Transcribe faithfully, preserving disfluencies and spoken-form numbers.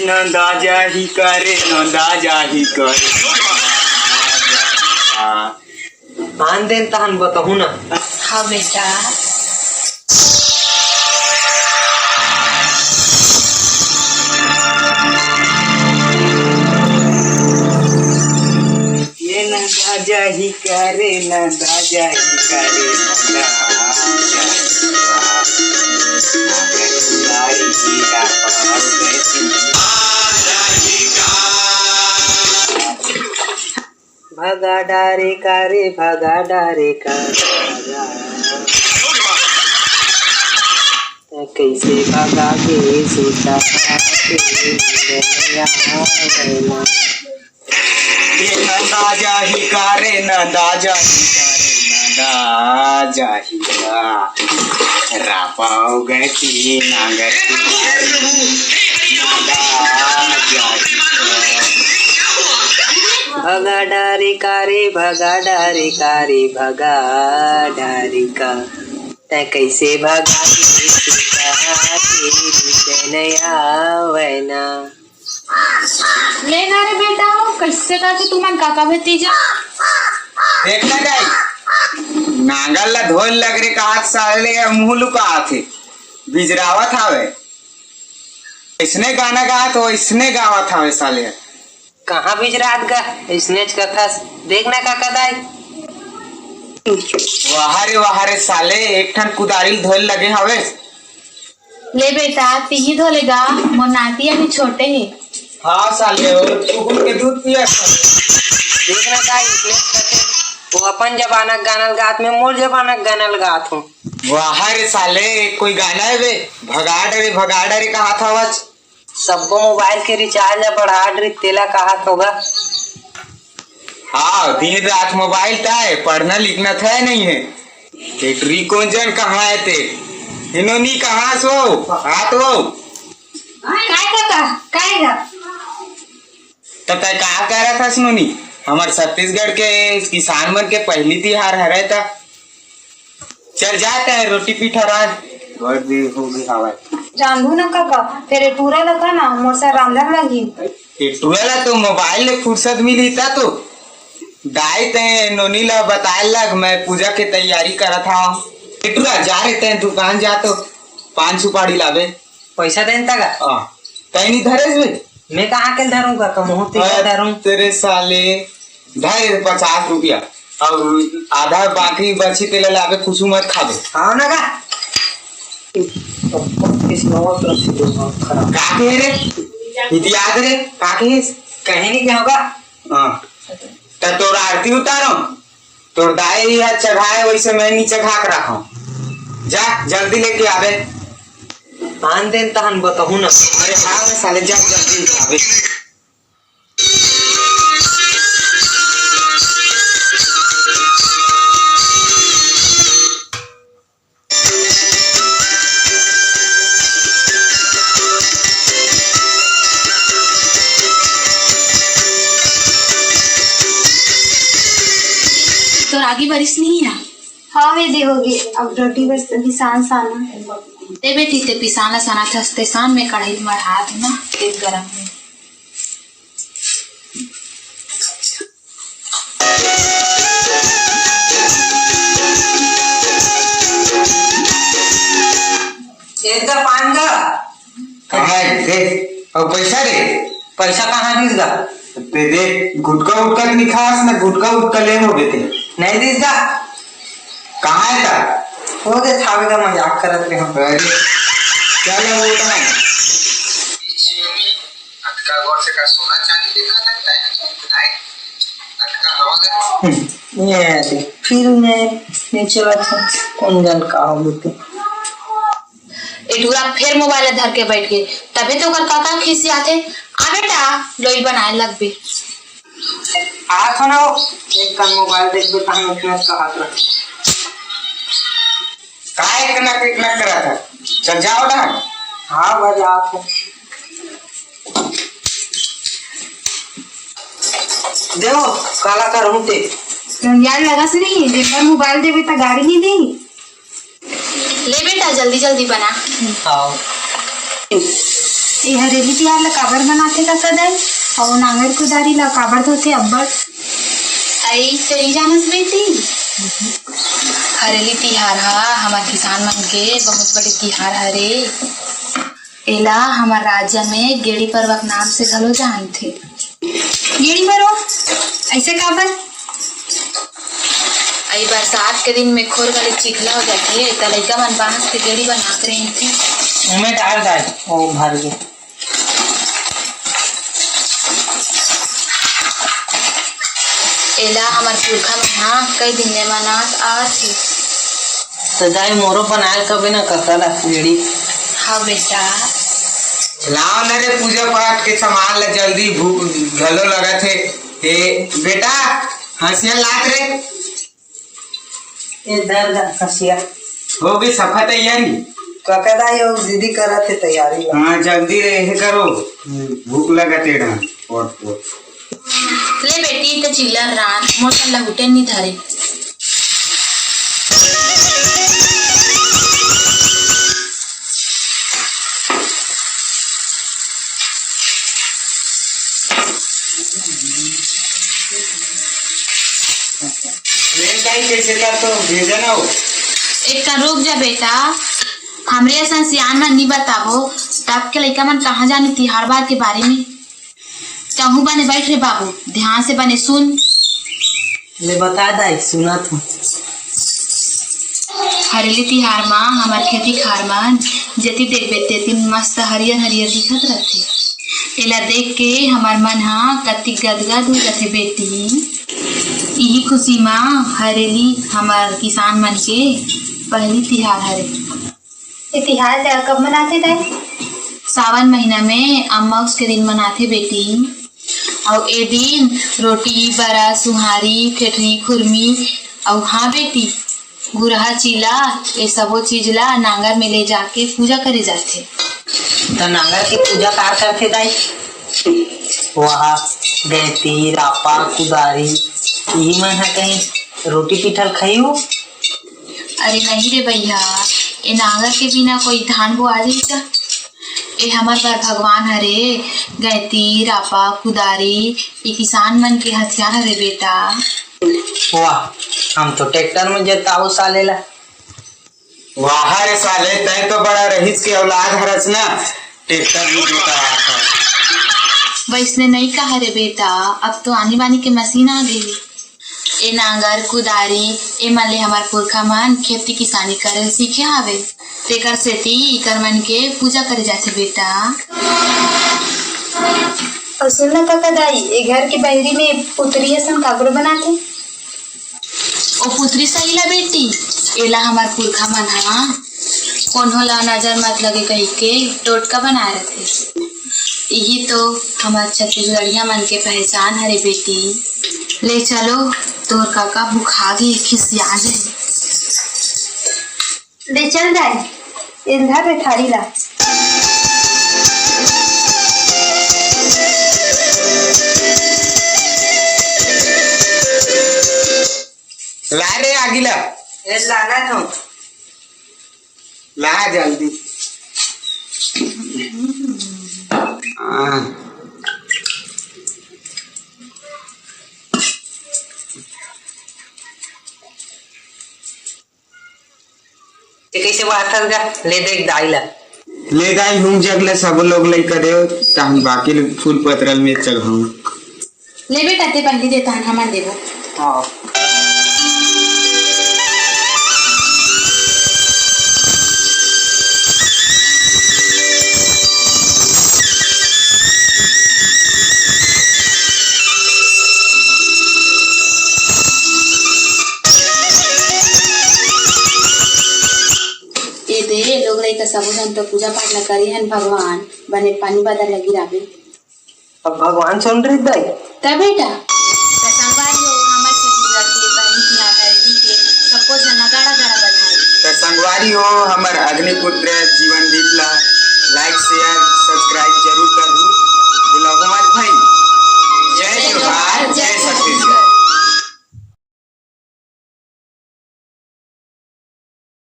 नंदा जाही करे, नंदा जाही करे। आन देन तहन बतहू ना। हाँ बेटा। ये नंदा जाही करे, नंदा जाही करे, नंदा जाही करे। भगा डारे का रे, भगा डारे का, भगा। तैं कइसे भगा के सुता के दुनिया भैला। ये नंदा जाही का रे, नंदा जाही का रे, नंदा जाही का। रापाओ गए तीन आंगन। भगा डारी का रे, भगा डारी का रे, भगा डारी का। तैं कइसे भगा के सुता के नैया वैना। ले ना रे बेटा, कइसे करके तुमन का का भेतीजा? देखना दाई, नांगल ला धोए लग रे, कहात साले मुंह लुकात हे, बिजरावत हावे। इसने गाना गात हो, इसने गावत हावे साले। कहाँ बिजरात गा, इसनेच कथस। देख ना काका दाई। वाह रे, वाह रे साले, एक ठन कुदारी ल धोए लगे हवे। ले बेटा, तिही धो ले गा, मोर नाती अभी छोटे हे। हाँ साले, वो कुकुर के दूध पिया साले। देख ना दाई, इसनेच कथे। वो अपन जमाना के गाना ल गात, मैं मोर जमाना के गाना ल गात हूँ। वाह रे साले, कोई गाना हे बे? भगा डरे, भगा डरे कहात हवच। सबको मोबाइल के रिचार्ज ला बढ़ा डरे, तेला कहात होगा। हाँ, दिन रात मोबाइल ताय, पढ़ना लिखना था नहीं है। टेटरी कोन जन कहाँ है ते? इन्होंने कहाँ सो? हाथ वो। काय काका, काय गा? त तै का करत हस नोनी? हमर छत्तीसगढ़ के किसान मन के पहली तिहार हरय त। चल जात है, रोटी पीठा रांध, बड़ देर हो गई हवय। रांधू ना काका, फेर ए टूरा लगा ना, मोर से रांधन लगी। ए टूरा ला तो मोबाइल ले फुर्सत मिली ता तो। दाई तै नोनी ला बताए लग, मैं पूजा के तैयारी करत हव। ए टूरा जा रे, तै दुकान जा तो पान सुपारी लाबे। पैसा देन तगा? हाँ। तै नहीं धरेस बे? मैं कहाँ के धरूंगा? कमहू तेरा धरूं। तेरे साले, धर पचास रुपया। और आधा बाकी बची तेला लाबे, कुछ मत खाबे। हाँ ना का? इस नवा तरफ से दो हाथ खराब। का कहे रे? इतियाद रे, का कहे? कहीं नहीं क्या होगा? हाँ। त तोर आरती उतारो। तोर दाई ह चघाय, वइसे मैं नी चघा के राखव। जा, जल्दी लेके आबे। आन देन तहन बतहू न। अरे हाँ, मैं साले जा, जल्दी लेके आबे। तोर आगी बारिश नहीं है? हाँ दीदी, होगे। अब रोटी बस अभी सान साना। ए बेटी, ते पिसान ला सानत हस, ते सान में कढ़ाई में हाथ ना, तेल गरम में। एक दा पान गा। कहाँ है? दे। अउ पैसा रे? पैसा कहाँ दिस गा? दे दे, गुटका उटका तो नहीं खास ना, गुटका उटका ले हो देते। नहीं दिस गा। कहाँ है ता? वो दे थावे का मजाक करत रहे हम। अरे, क्या ले वो कहाँ है? अटका गौर से का सोना चांदी देखा था, टाइम से उठाए। अटका हवा का। हम्म, ये ऐसे। फिर मैं नीचे बैठा, कौन जान का हो गया। ए टूरा फेर मोबाइल धर के बैठ गे, तभे तो ओकर काका खिसियाथे। आ बेटा, लोई बनाए लगबे। आ थो ना, एक कन मोबाइल देखबे, तहन उठने का हाथ रख। का एक नक, एक नक करा था? चल जाओ ना। हाँ, बजा थे। देव, काला करहूं ते। यार, लगस नहीं, जेकर मोबाइल देबे त गाड़ी नहीं दी। ले बेटा, जल्दी जल्दी बना। आओ। ए हरेली तिहार ला काबर मनाथे कका दाई? अउ नांगर कुदारी ला काबर धोथे अब्बड़? अई, तेरी जानस बेटी, हरेली तिहार हा हमर किसान मन के बहुत बड़े तिहार हरे। एला हमर राज्य में गेड़ी पर्व के नाम से घलो जानथे। गेड़ी पर्व ऐसे काबर? अई बरसात के दिन में खोर वाली चिखला हो जाथे, त लइका मन बांस के गेड़ी बनात रहिथे। ओमे डाल दाई, ओ भर गे। एला हमर पुरखा मन ह कई दिन ले मनात आवत हे। त दाई मोरो बनाए कबे न कका ला गेड़ी। हाँ बेटा। लाव न रे पूजा पाठ के सामान ला जल्दी, भूख घलो लगत हे। ए बेटा, हंसिया लात रे। ए दर दर हंसिया। हो गई सफा तैयारी? कका दाई अउ दीदी करत हे तैयारी ला। हाँ, जल्दी रहे करो। हम्म। भूख लगत हे डहन। ओट, ओट। ले बेटी, त चिल्ला रान, मोर ला हुटे नी धरे। रेल गाड़ी कैसे का तो भेजे ना हो। एक का रुक जा बेटा, हमरे असन सियान मन नी बताबो, तब के लइका मन कहाँ जाने तिहार बार के बारे में। तहूँ बने बैठ रे बाबू, ध्यान से बने सुन। ले बता दाई, सुनत हूँ। हरेली तिहार मा हमर खेती खार मन जेती देखबे तेती मस्त हरियर हरियर दिखत रथे। एला देख के हमर मन हा कति गदगद हो जाथे बेटी। इही खुशी मा हरेली हमर किसान मन के पहली तिहार हरे। ए तिहार ला कब मनाथे दाई? सावन महीना में अमावस के दिन मनाथे बेटी। अउ ए दिन रोटी, बरा, सुहारी, फेटरी, खुरमी अउ हाँ बेटी, गुरहा चीला, ए सबो चीज ला नांगर में ले जाके पूजा करे जाथे। त नांगर के पूजा कार करथे दाई? वाह, गैती, रापा, कुदारी, इही मन ह कहीं रोटी पीठल खाई हो? अरे नहीं रे भैया, ए नांगर के बिना कोई धान बोआ जाही का? ए हमर बर भगवान हरे, गैती, रापा, कुदारी, ए किसान मन के हथियार हरे बेटा। वाह, हम तो ट्रैक्टर में जोताबो साले ला। वाह रे साले, तैं तो बड़ा रहीस के औलाद हरस ना, ट्रैक्टर में जोतावत हस। वैसने नहीं कहा रे बेटा, अब तो आनी बानी के मशीन आ गई। ए नांगर, कुदारी, एमन ले हमर पुरखा मन खेती किसानी करे सीखे हावे। तेकर सेती इकर मन के पूजा करे जाथे बेटा। अउ सुन ना कका दाई, ए घर के बहिरी में पुतरी असन काबर बनाथे? ओ पुतरी सही ला बेटी, एला हमर पुरखा मन ह कोनो ला नजर मत लगे कहिके टोटका बनाए रथे। इही तो हमर छत्तीसगढ़िया मन के पहचान हरे बेटी। ले चलो, तोर काका भुखा गे, खिसिया गे। ले चल दाई, एला धर रे थारी ला। ला रे आगी ला। ए लाना तो। ला जल्दी। आ। ए कइसे बात हर गा? ले देख दाई ला। ले दाई, हूँ जग ले सब लोग लइका देव, तहन बाकी फूल पतरल में चघाऊँ। ले बेटा, ते पहली दे, तहन हमन देबो। हाँ। ए दे, लोग लइका सबो झन तो पूजा पाठ ला करिहन भगवान, बने पानी बादर लगी राबे। अब भगवान सुन रही दाई। त बेटा, त संगवारी हो, हमर छत्तीसगढ़ के बहिनी तिहार हरेली के सबको झन ला गाड़ा गाड़ा बधाई। त संगवारी हो, हमर अग्निपुत्र जीवन दीप ला like, share, subscribe जरूर कर दू। भुलाहू मत भाई। जय जोहार, जय छत्तीसगढ़।